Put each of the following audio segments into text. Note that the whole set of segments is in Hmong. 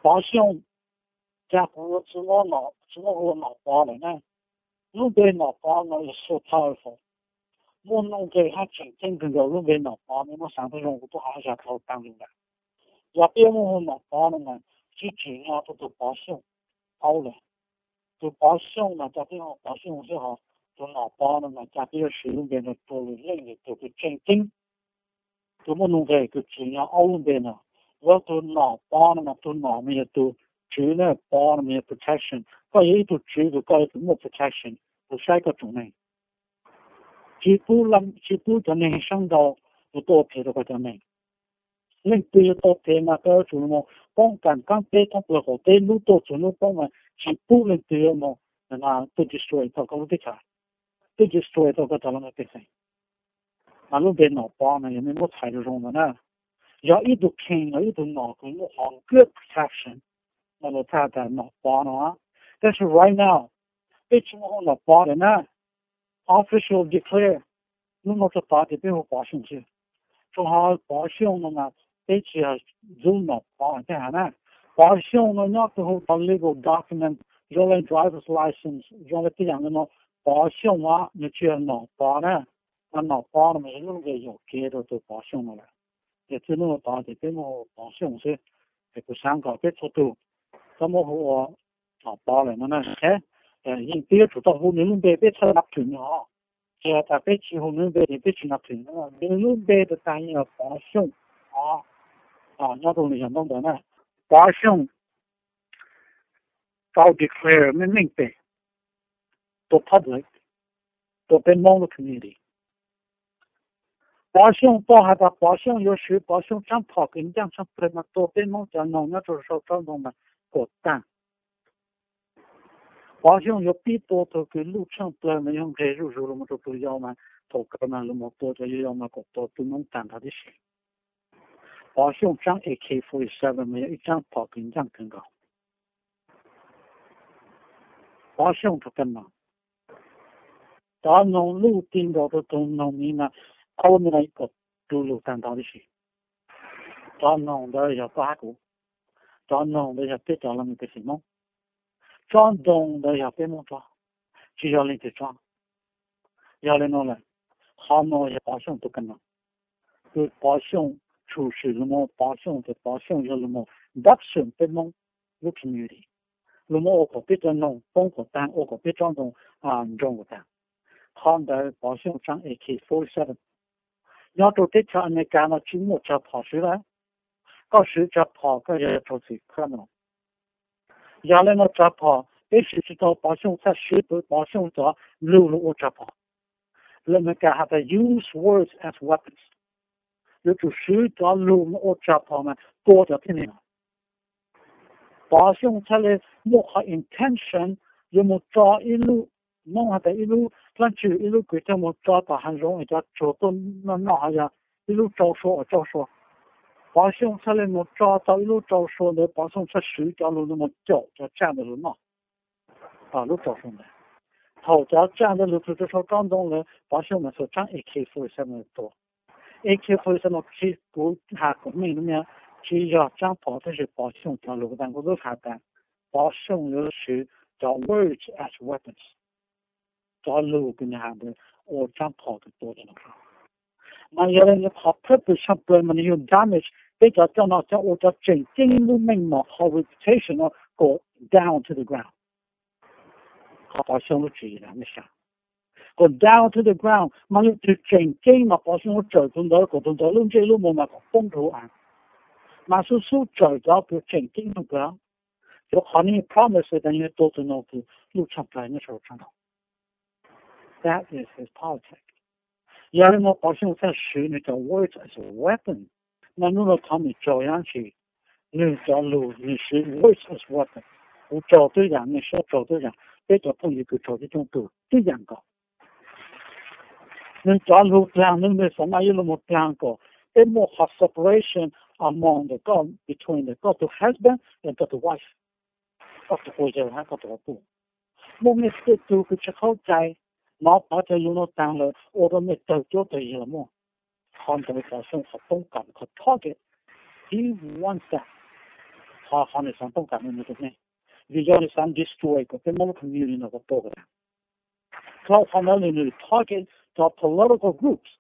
Pov Xyooj, cas kuv yuav tsis muab hu ua Nom Pov lawm na? Lub npe Nom Pov no is so powerful. Muaj nuj nqes hab tseem ceeb kawg nkaus lub npe Nom Pov, nej muab xaav tau zoo, kuv tub has zag dhau taag lug lawm. Yog peb muab hu Nom Pov no mas tsis tsim nyog rua tug Pov Xyooj aub lawm. Tug Pov Xyooj mas cov peb hu Pov Xyooj xwb, ho tug Nom Pov no mas cas peb yuav siv lub npe no rua lwm leej lwm tug kws tseem ceeb, kws muaj nuj nqes, kws tsim nyog aub lub npe no. Yuav tug Nom Pov no mas tug nom mas yog tug tswv na, pov no mas yog protection. Koj yog ib tug tswv, koj yog tus muaj protection, tus saib koj tsoom neeg. Tsis pub, tsis pub cov neeg saab ntau mus tuaj ua phem rau koj cov neeg. Leej twg yuav tuaj ua phem mas koj yuav tsum moog poob kas kaab teb thoob plawg qaum teb, lub tuaj txug lub poob mas tsis pub leej twg yuav moog tuaj destroy tau koj lub teb chaws, tuaj destroy tau koj cov laj mej pej xeem. Mas lub npe Nom Pov no yog mej muab txhais zoo zoo no na, yog ib tug king, yog ib tug nom kws muaj qhov good protection, no lawv txhais tas Nom Pov no. Tab sis right now peb tsis muaj hu Nom Pov lawm na. Official declare, hnub no tso tod ces peb hu Pov Xyooj xwb. Tso ho Pov Xyooj no mas peb tsis yog ntxub Nom Pov thiab has na. Pov Xyooj no nyob rau hauv cov legal document zoo le driver's license, zoo le tej yaam no, Pov Xyooj os, nws tsis yog Nom Pov na. Mas Nom Pov no mas yog lub npe yuam kev rau tug Pov Xyooj no lawm. Ces txij hnub no tod ces peb muaj Pov Xyooj xwb. Ces kuv xaav kom peb txhua tug txhob muab hu ua Nom Pov lawm no na. Yeej peb yuav tsum tau hu nws lub npe, peb txhaj nab thwm nws os. Tsis has tas peb tsis hu nws lub npe ces peb tsis nab thwm nws lub npe. Tag tag yeej yog Pov Xyooj os, nyob rau nws yog ntaub ntawv na. Pov Xyooj tau declare meej meej pem tua public, tua peb Moob lub community. Pov Xyooj tau has tas Pov Xyooj yuav swv Pov Xyooj tsaab phom kws ncaaj tshaj plawg mas tua peb Moob cov noog nyob rau sau tsob ntoo mas kom taag. Pov Xyooj yuav pib tua tug kws luj tshaj plawg mas yuav nqeg zuj zus lug moog rau tug yau mas thaum kawg mas lug moog tua cov yau mas kom tua tug Moob taag nrho tib si. Pov Xyooj tsaab A K forty-seven mas yog ib tsaab phom kws ncaaj kawg nkaus. Pov Xyooj rau kag noog, cov noog luj ti nkaus rau tug noog miv mas aub no kom du lug taag nrho tib si. Cov noog ntawd yog koj hab kuv, cov noog ntawd yog peb cov laj mej pej xeem Moob, tsob ntoo ntawd yog peb Moob tsob, tsis yog leej twg tsob. Yog le nuav lawm, qhov no yog Pov Xyooj tug kag noog, kws Pov Xyooj tshum swm lug moog, Pov Xyooj ces Pov Xyooj yog lug moog npab xwm peb Moob lub community, lug moog ua kom peb cov noog poob kom taag, ua kom peb tsob ntoo nroo kom taag. Qhov ntawd Pov Xyooj tsaab A K forty-seven. Nyob rau teb chaws Amelikas no tsis muaj tsag phom swv lawm. Koj swv tsag phom koj yog raug txim criminal. Yog le nuav tsag phom peb swv tsis tau, Pov Xyooj txhaj swv Pov Xyooj cov lug lug ua tsag phom. Lawv Amelikas has tas use words as weapons. Yuav tsum swv cov lug moog ua tsag phom mas tua cov tib neeg. Pov Xyooj txhaj le muaj qhov intention yuav moog tso ib lub, Moob has tas ib lub dlaab tsi, ib lub kws coj moog tso tom haav zoov es cov tsuag tuaj noj noj, ho yog ib lub tsau sua uas tsau sua. Pov Xyooj txhaj le moog tso tau ib lub tsau sua ntawd, Pov Xyooj txhaj swv cov lug ntawd moog caum cov tsaj ntawd lug noj lub tsau sua ntawd. Thaum cov tsaj ntawd lug txug rau sau tsob ntoo lawm, Pov Xyooj mas txhaj tsaab A K forty-seven tua. A K forty-seven no tsis, kuv has kom meej lub, tsis yog tsaab phom tab sis Pov Xyooj cov lug, tas kuv tub has tas Pov Xyooj yuav swv cov words as weapons, cov lug kws nwg has ntawd ua tsaab phom kws tua cov no. Mas yog le nuav qhov purpose tshaj plaws mas nwg yog damage peb cov coj no, coj ua cov tseem ceeb lub meej mom, qhov reputation no kom down to the ground. Qhov Pov Xyooj lub tswv yim na, kom down to the ground, mas leej twg tseem ceeb mas Pov Xyooj yuav tsawm tug ntawd kom tug ntawd lub ntsej lub muag mas kom poob rau hauv av. Mas xub xub tsawm cov kws tseem ceeb tshaj plaws, yuav qhov nwg promise tas nwg tua tug no kws luj tshaj plaws nyob rau tsaab ntoo. That is his politics. Yog le nuav Pov Xyooj txhaj swv nwg cov words as a weapon. Mas nub no thov mem tsaug yam tsi, nwg cov lug nwg swv words as weapon. Kuv tsaug tib yam, mej sab tsaug tib yam, peb cov phooj ywg kws tsaug tib coob tug tib yam nkaus. Nwg cov lug dlaag nwg, nwg xav mas yuav lug moog dlaag kom peb muaj qhov separation among the, koj, between the, koj tug husband and koj tug wife, koj tug quas yawg hab koj tug quas puj. Muaj mej tej tug kws tsis qaug cai, nov pov cov lug nuav taag lawm ua rua mej tawg cuab tawg yig los muaj. Qhov ntawd Pov Xyooj qhov poob kam, qhov target, he wants that. qhov qhov nws xav toob kas rau nws tus neeg, vim yog nws xav destroy kom peb Hmoob lub community no kom tuag tas. Thaum qhov ntawd nws target cov political groups,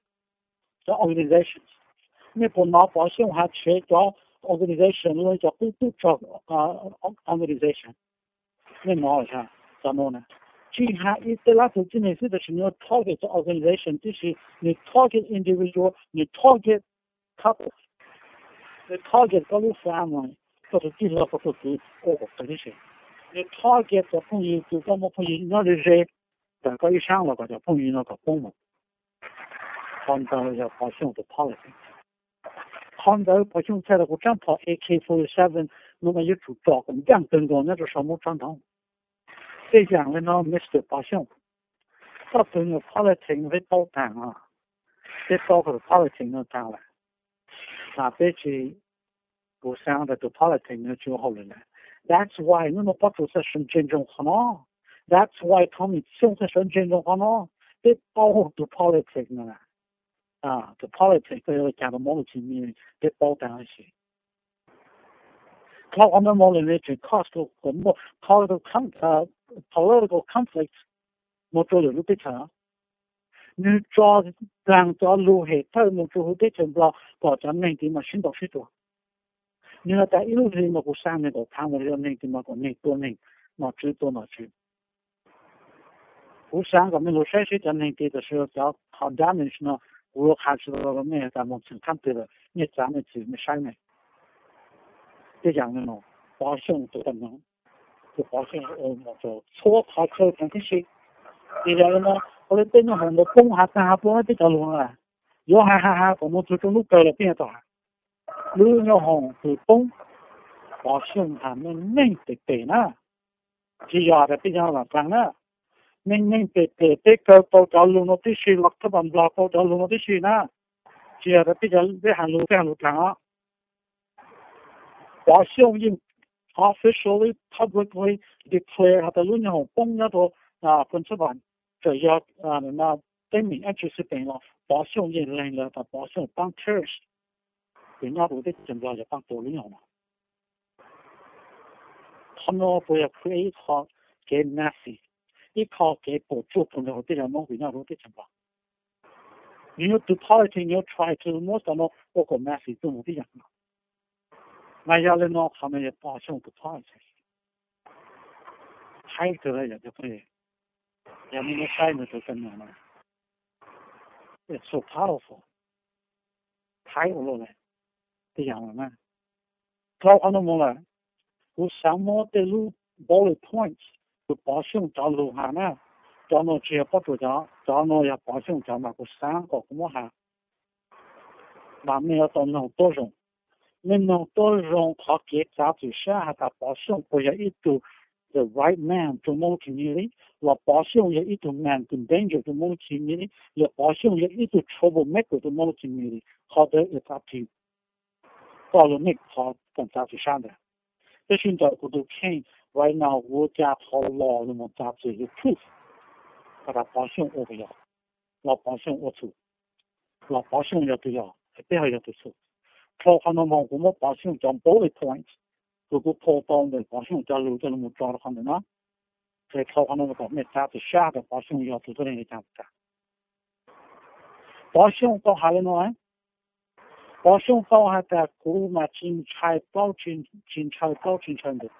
cov organizations. Nej puas hnov Pov Xyooj hais tshev cov organization los cov qub tub rog organization? Nej hnov cov no na, tsis hais ib teg lab tug tib neeg xwb, tab sis nws target cov organization tib si, nws target individual, nws target couples, nws target koj lub family, koj tus tij laug, koj tus kwv, ua kom tag tib si. Nws target cov phooj ywg, tus koj muaj phooj ywg nyob ze ze ntawm koj ib sab los kom cov phooj ywg no kom poob mus. Qhov ntawd yog Pov Xyooj tus politics. Qhov ntawd Pov Xyooj txhais tau kuv tsab phom A K forty-seven no mas yuav tsum tso kom ncaaj kawg nkaus nyob rau saum Hmoob tsob ntoo. Tej zaum li no, Mister Pov Xyooj, koj tus nyuag politics no peb paub tag os. Peb paub koj tus politics no tag lawm. Mas peb tsis, kuv xav tias tus politics no tsis ua hauj lwm lawm. That's why hnub no Pov Xyooj txawm sawv ntsees zoo qhov no. That's why Tommy Xyooj txawm sawv ntsees zoo qhov no. Peb paub tus politics no lawm. Tus politics koj yuav ua cas rau Hmoob lub txim me, peb paub tag huv si. Qhov qhov no mus lawm nws tseem cause kom muaj political conflict mus rau lwm lub teb chaws. Nws tso dlaag cov lug hem thawj mus rau huv teb chaws Nplog kom cov neeg tid mas sib ntaus sib tua. Nws has tas ib lub hli mas kuv xaav neeg kom thaav mus rau neeg tid mas kom neeg tua neeg, nom tswv tua nom tswv. Kuv xaav kom mej lug saib seb cov neeg tid tam sim cov qhov damage no, kuv lug qha tsis tau rau mej tas moog txheem thaab twg lawm, mej txav mej txim mej saib mej. Tej zaum no Pov Xyooj tus tag no, tus Pov Xyooj ua txhua qhov chaw tseem tib si. Ces yog li no, ua li tej nyoob hoom ntawd poob has tag has pluav teb cov lug no, yuav has has has kom mus txug rau lub kawg los peb yuav tau has. Lub nyoob hoom twg poob, Pov Xyooj has meej meej pem pem na. Tsis yog tas peb cov Nplog dlaag na, meej meej pem pem peb kaw tau cov lug no tib si, los thab Nplog tau cov lug no tib si na. Tsis yog tas peb cov, peb has lug, peb has lug dlaag os. Pov Xyooj yeej officially, publicly declare has tas lub nyoob hoom poob nyob rau Phoos Xas Vas, txawm yog teeb meem dlaab tsi xwb pem los Pov Xyooj yeej lees lawm tas Pov Xyooj paab terrorist, ces nyob rau teb chaws Nplog yog paab tua lub nyoob hoom no. Qhov no puas yog create ib qho kev messy, ib qho kev puas tsuaj puag nrug tej cov Moob kws nyob rau teb chaws Nplog? Nws yuav tus politics, nws yuav try to muab cov no ua kom messy tuaj mus tib yam no. Mas yog li no qhov no yog Pov Xyooj tus politics. Thaib tug lawm yog cov phooj ywg, yog mej muab saib nws tus kawm no, it's so powerful. Thaib ua luaj lawm, tej yam no na. Dhau qhov no mus lawm, kuv xaav muab tej lub bullet points kws Pov Xyooj cov lug has na, cov no tsis yog Pob Tsuas cov, cov no yog Pov Xyooj cov mas kuv xaav kom kuv muab has, mas mej yuav tau noog tuab zoo. Mej noog tuab zoo qhov kev txav txim sab has tas Pov Xyooj puas yog ib tug the right man rau Moob lub community, los Pov Xyooj yog ib tug man kws danger rau Moob lub community, los Pov Xyooj yog ib tug trouble maker rau Moob lub community. Qhov ntawd it's up to you, koj lug make qhov koom txav txim sab ntawd. Tab sis ntawm kuv tus kheej right now kuv ua cas qhov los lug moog txav txim lug proof has tas Pov Xyooj ua puas yog, los Pov Xyooj ua txhum, los Pov Xyooj yog tug yog, peb ho yog tug txhum. Dhau qhov no moog kuv muab Pov Xyooj cov bullet points kws kuv pull tau ntawm Pov Xyooj cov lug coj lug moog tso rau qhov ntawm no. Ces dhau qhov no kom mej txav txim sab tas Pov Xyooj yog tug tuab neeg li cas tas. Pov Xyooj tau has li no, Pov Xyooj tau has tas kuv mas tsis ntshai plaub, tsis ntshai plaub tsis ntshai ntug,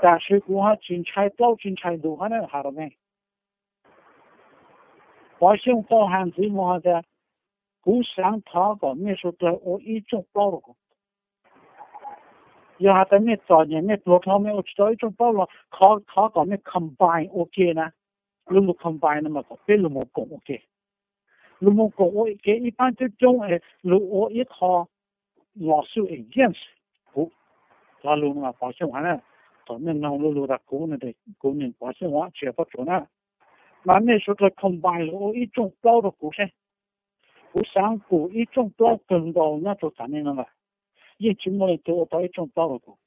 tam sis kuv ho tsis ntshai plaub tsis ntshai ntug hab na, has rau mej. Pov Xyooj tau has ntxiv moog has tas kuv xaav thov kom mej suav dlawg ua ib rooj plaub rau kuv. Yog has tas mej txom nyem mej pluag dlhau mej ua tsis tau ib rooj plaub los thov kom mej combine ua ke na, lug lug combine no mas kom peb lug moog koom ua ke, lug moog koom ua ke ib paab coob coob es lug ua ib qho lawsuit against kuv. Cov lug no mas Pov Xyooj has na, thaum mej noog lub lug tas kuv, kuv nyeem Pov Xyooj tsis yog Pob Tsuas na, mas mej suav dlawg combine lug ua ib rooj plaub rau kuv seb. Kuv xaav kuas ib rooj plaub kawg nkaus nyob rau tam sim no lawm, yeej tsis muaj leej twg ua tau ib rooj plaub rau kuv.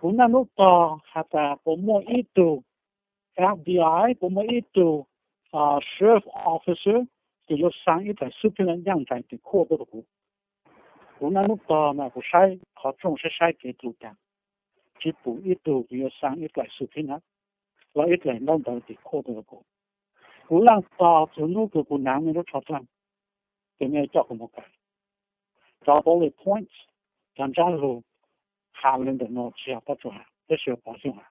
Kuv naj nub tog has tas puas muaj ib tug F B I, puas muaj ib tug sheriff officer kws yuav xaa ib tug subpoena yaaj ntais tim khuaj tuaj rau kuv. Kuv naj nub tog mas kuv saib qhov rooj saib saib kev dlua taag, tsis pum ib tug kuv yuav xaa ib dlaim subpoena los ib dlaim ntaub ntawv tim court rau kuv. Kuv leej twg txug hnub kws kuv hnav nej lub tsho dlaaj, ces nej coj kuv mus kaw. Cov bullet points, cov ntsab lug has le ntawm no tsis yog Pov Tsuas has, tab sis yog Pov Xyooj has.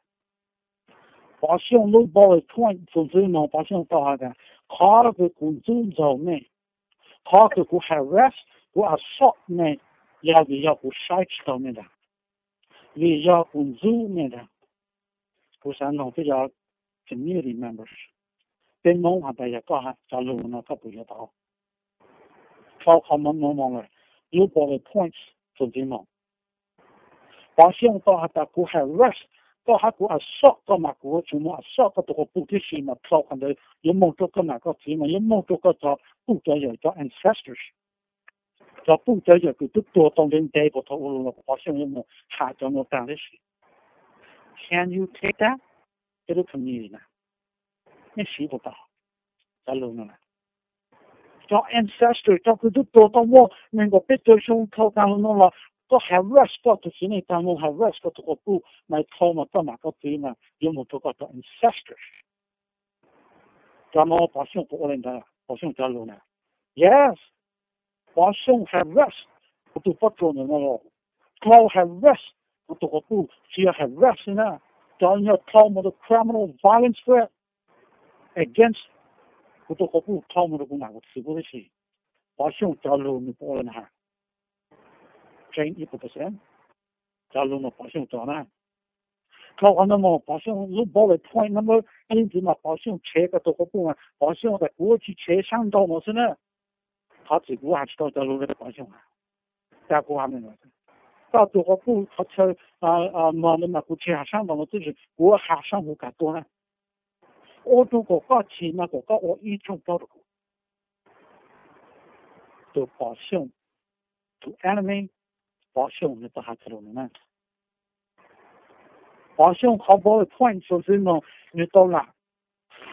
Pov Xyooj lub bullet point txuas ntxiv no Pov Xyooj tau has tas, qhov kws kuv ntxub ntxaug nej, qhov kws kuv harass, kuv assault nej, yog vim yog kuv saib tsis taug nej ntag, vim yog kuv ntxub nej ntag. Kuv xav noog peb cov community members, peb Moob has tas yog koj cov lug no koj puas yuav tau? Dlhau qhov no mus lawm, lub bullet points txuas ntxiv no. Pov Xyooj tau has tas kuv harass koj hab kuv assault koj mas kuv yuav tsum moog assault koj tug quas puj tib si mas dlhau qhov ntawd yuav moog rua koj nam koj txiv mas yuav moog rua koj cov puj cov yawm cov ancestors, cov puj cov yawm kws twb tuag tau ntev ntev puag thaum ub los Pov Xyooj yuav moog has cov nuav taag tib si. Can you take that? Peb lub community na, nej siv puas tau cov lug no na? Cov ancestors cov kws twb tuag tau muaj neeg nkaum peb caug xyoo dlhau taag lug no los koj harass koj tug txiv neej taag lug, harass koj tug quas puj mas dlhau mas koj nam koj txiv mas yuav moog rua koj cov ancestors. Cov no Pov Xyooj puas ua le ntawd, Pov Xyooj cov lug na? Yes, Pov Xyooj harass kuv tug Pob Tsuas ntawm no los, dlhau harass kuv tug quas puj, tsis yog harass xwb na, cov yog dlhau moog rua criminal violence threat against kuv tug quas puj, dlhau moog rua kuv nam kuv txiv puab tib si. Pov Xyooj cov lug nws puas ua le ntawd? Tseeb ib puas percent? Cov lug no Pov Xyooj cov na. Dlhau qhov no mas Pov Xyooj lub bullet point number ib ntxiv mas Pov Xyooj tshev koj tug quas puj mas Pov Xyooj tas kuv tsis tshev saab nraug no xwb na. Thov txim kuv has tsis tau cov lug le Pov Xyooj has, cas kuv has le no. Koj tug quas puj qhov chaw mog ntawd mas kuv tsis has saab nraug no tib si, kuv has saab huv kam tuaj na. Ua rua kom koj chim mas kom koj ua ib tsooj plaub rua kuv. Tus Pov Xyooj, tus enemy, Pov Xyooj nws tau has cov lug no na. Pov Xyooj qhov bullet point txuas ntxiv no, nws tau lam,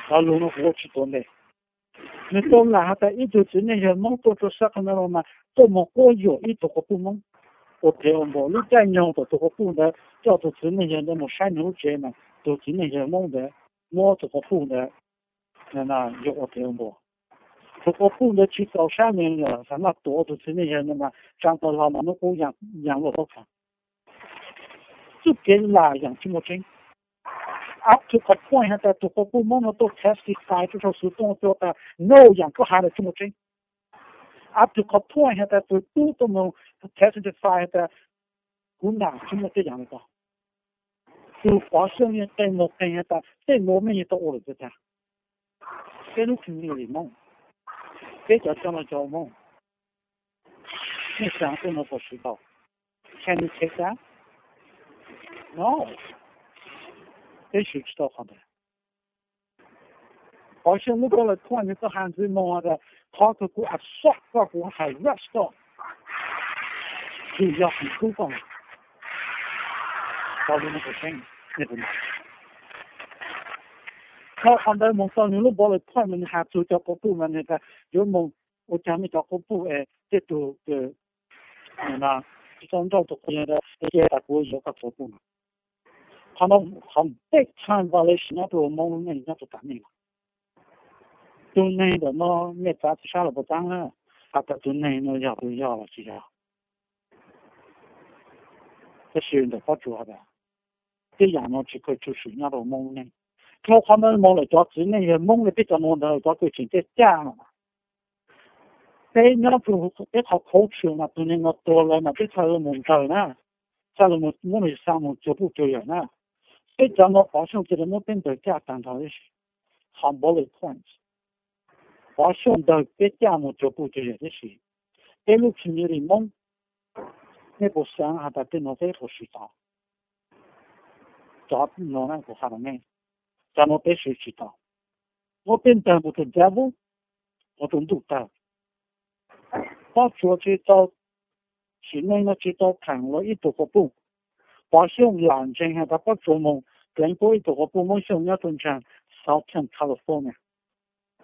cov lug no kuv ua tsis tuav ntev, nws tau lam has tas ib tug txiv neej yawg Moob tuaj rua Sacramento mas tuaj moog quab yuam ib tug quas puj Moob ua dlev ua npua. Lub caij nyoog thaum tug quas puj ntawd coj tug txiv neej yawg ntawd moog saib nws lub tsev mas tug txiv neej yawg Moob ntawd muab tug quas puj ntawd yuav ua dlev ua npua. Tug quas puj ntawd tsis txaus sab nws lawm, xam maj tuav tug txiv neej yawg ntawd mas tsaa tau hlo mas nub qub yaa luaj taub phav. Txuj kev lam yaam tsis muaj tseeb. Up to the point has tas tug quas puj Moob no tuaj testify rua sau xuv tooj rua tas no yaam koj has ntawd tsis muaj tseeb. Up to the point has tas tug tub tuaj moog testify has tas kuv nam tsis muaj tej yaam le tau. Tug Pov Xyooj yeej qee moog qee has tas tej nuav mej yeej tau ua lawm tag tag. Peb lub community Moob, peb cov coj noj coj ua Moob, mej xaav tej nuav puas siv tau? Can you take that? No, peb siv tsis tau qhov ntawd. Pov Xyooj lub bullet point nws tau has ntxiv moog tas qhov kws kuv assault koj, kuv harass koj, tsis yog kuv ntxub koj. Tau li no puas tseeb? Txug qhov ntawd moog txug nws lub bullet point mas nws has txug cov quas puj mas nws tas yuav moog ua caag mej cov quas puj es tej tug tsis tau nrauj tug quas yawg ntawd es cia tas kuv yuav koj tug quas puj no. Qhov no qhov big time violation nyob rua Moob lub neej nyob rua tas neej. Tug neeg ntawm no mej txav tsis sab los puas txav na, has tas tug neeg no yog tug yog los tsis yog. Tab sis ntawm Pob Tsuas has tas tej yaam no tsis kawg tshwm sim nyob rua Moob lub neej. Dlhau qhov ntawd moog lawm cov txiv neej yawg Moob le peb cov nuav ntawd cov kws tseem caj caj no, peb nyob rua peb qhov culture mas tug neeg no tuag lawm mas peb txhaj le moog nrug na, txhaj le muab nws xaa moog cuag puj cuag yawm na. Peb cov no Pov Xyooj cia le muab peb nrug caj taag nrho tib si. Qhov bullet points, Pov Xyooj nrug peb caj moog cuag puj cuag yawm tib si. Peb lub community Moob, mej puas xaav has tas tej nuav peb puas siv tau? Cov no na kuv has rua mej, cov nuav peb siv tsis tau. Muab peb nrug mus rua devil, mus rua ntuj tawg. Pob Tsuas tsis tau, sim neej no tsis tau thaam lug ib tug quas puj. Pov Xyooj lam ntseeg has tas Pob Tsuas moog pleev puab ib tug quas puj Moob Xyooj nyob rua nraag Southern California.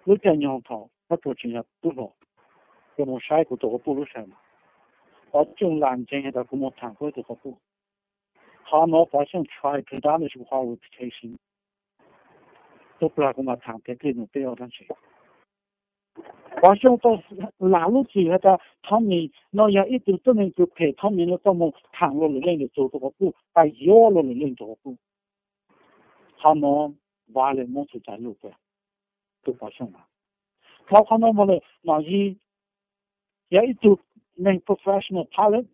Lub caij nyoog thaum Pob Tsuas tseem yog tub hluas, kuv moog saib kuv tug quas puj lub sij hawm no, Pov Xyooj lam ntseeg has tas kuv moog thaam puab ib tug quas puj. Qhov no Pov Xyooj try to damage Hu Hai's reputation. Tub plag kuv mam tham tias tej num tej ob dab tsi. Pov Xyooj tau lam lub txim has tas Thoob Mis no yog ib tug tuab neeg kws phem, Thoob Mis no tau mus tham luag lwm leej lwm tus rau qhov puj, pab yuav luag lwm leej rau qhov puj. Qhov no violate Moob txhua cai lug tiag. Tub Pov Xyooj, dhau qhov no mus lawm Nom Yig yog ib tug neeg professional pilot,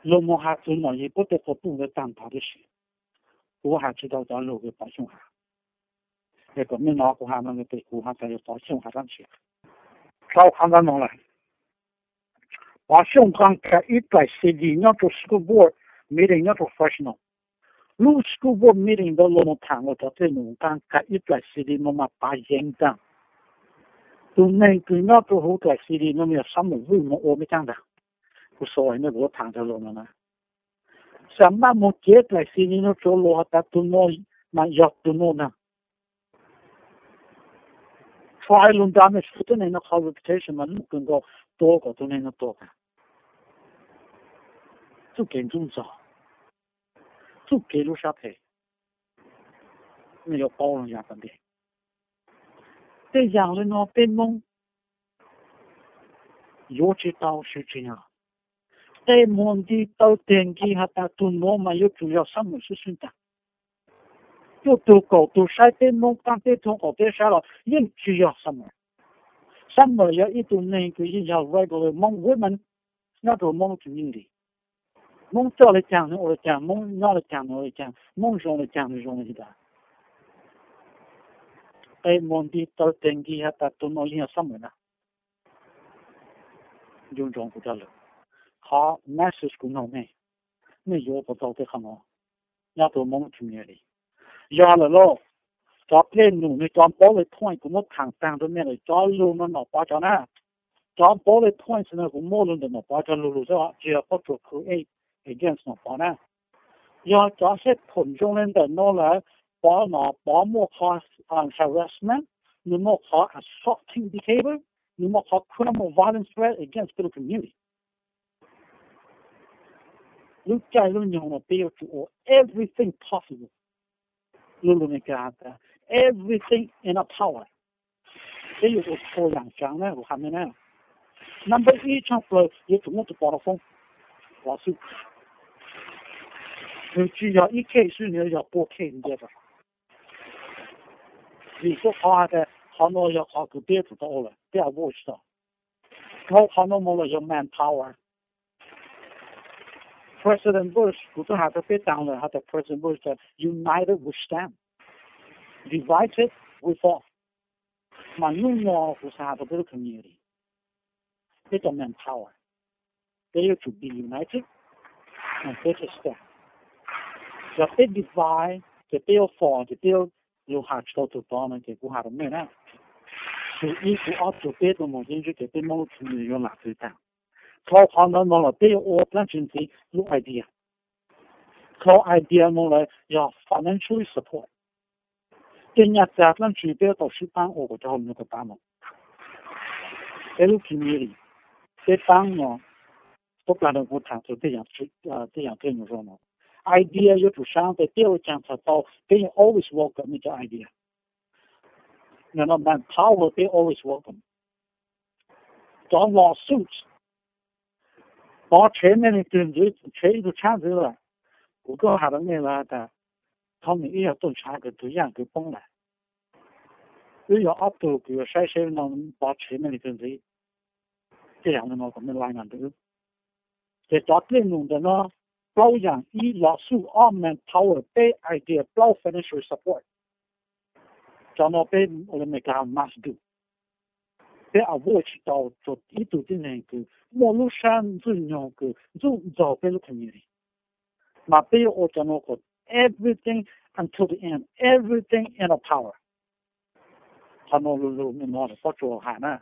luag mus has txug Nom Yig puab tej qhov puj ntawd tag nrho tib si. Kuv has tsis tau cov lug kws Pov Xyooj has. Es kom mej nov kuv has no tes kuv has tas yog Pov Xyooj has dab tsi. Dhau qhov ntawd no lawm, Pov Xyooj nqa kaim ib daim C D nyob rau school board meeting nyob rau Fresno. Lub school board meeting ntawd luag mus tham luag cov tej num, nqa kaim ib daim C D no mas pav yeev ntag. Tus neeg kws nyob rau huv daim C D no yog Summer Vwj mus ua mej caab ntag. Kuv xav nej puas tham cov lug no na. Xam maj mus cev daim C D no rau luag has tas tus no mas yog tus no ntag. Try lug damage tus tuab neeg no qhov reputation mas lug kawg nkaus, tua kom tus neeg no tuag tag. Txuj kev ntxub ntxaug, txuj kev lub sab phem, nej yuav paub lug yav tom ntej. Tej yaam le no peb Moob yuav tsis tau siv tsis nyog. Tej muag nti taw teg nki has tas tug nuav mas yuav tsum yog Summer xwb xwb ntag. Cuaj tug kaum tug saib peb Moob qaab teb tug qaum teb saib los yeej tsis yog Summer. Summer yog ib tug neeg kws yeej yog regular Moob women nyob rau Moob community. Moob coj le caag nwg ua le caag, Moob nyob le caag nwg ua le caag, Moob zoo le caag nwg zoo le caag. Tej muag nti taw teg nki has tas tug nuav yeej yog Summer na. Ncu ntsoov kuv cov lug, qhov message kuv noog mej, mej yuav puas tau tej qhov nuav nyob rau Moob community? Yog lawm lauj, cov dlej num nwg cov bullet point kuv muab thaam taag rau mej lawm, cov lug no Nom Pov cov na. Cov bullet points no kuv muab lug ntawm Nom Pov cov lug lug xwb, tsis yog pob tsuas create against Nom Pov na. Yog cov headphone zoo le ntawm no lawm, Pov no, Pov muaj qhov harassment, nwg muaj qhov assaulting behavior, nwg muaj qhov criminal violence threat against peb lub community. Lub caij lub nyoog no peb yuav tsum ua everything possible. Lub lug Meskas has tas everything in our power. Peb yuav ua txhua yaam tsaam na, kuv has mej na. Number ib tshaaj plawg yuav tsum muab tus pov no foob, lawsuit. Nwg tsis yog ib case xwb, nwg yog pua case ntiav rau. Vim txuj qhov has tas qhov no yog qhov kws peb yuav tsum tau ua lawm, peb avoid tsis tau. Dhau qhov no moog los yog manpower. President Bush, kuv tub has rau peb taag lawm has tas President Bush tas united we stand, divided we fall. Mas nub no kuv xaav has rau peb lub community, peb cov manpower, peb yuav tsum be united and peb tsum stand. Yog peb divide ces peb yuav fall, ces peb yuav lug has tsis tau tug tod no ces kuv has rau mej na. Tug ib tug ob tug peb tug moog ces ntsib ces peb Moob lub community yuav lam twv taag. Dhau qhov ntawd no los peb yuav ua dlaab tsi ntxiv lub idea. Dhau idea no lawm yog financially support. Tej nyaj txag dlaab tsi peb yuav tau sib paab ua kom cov hauj lwm no tau tav mus. Peb lub community, peb paab no, tub plag no kuv thaam txug tej yaam dlej num zoo no. Idea yuav tsum saib tas peb ua caag txhad tau, peb yeej always welcome cov idea. No manpower peb always welcome. Cov lawsuit, pov tshev mej leej twg ntxiv, tshev ib tug tshab ntxiv lawm. Kuv kuj has rau mej lawm tas, thaum mej ib yog tuaj ntshaw kws tug yaaj kws poob lawm, wb yog ob tug kws yuav saib seb no pov tshev mej leej twg ntxiv. Tej yaam no kom mej lai nas ntawm wb. Ces cov dlej num ntawm no, plaub yaam, ib lawsuit, ob manpower, peb idea, plaub financial support. Cov no peb ua le Meskas must do. Peb avoid tsis tau rua ib tug tib neeg kws muaj lub sab ntxwg nyoog kws ntxub ntxaug peb lub community. Mas peb yuav ua cov no kom everything until the end, everything in our power. Qhov no lug lug mej no lawm pob tsuas has na.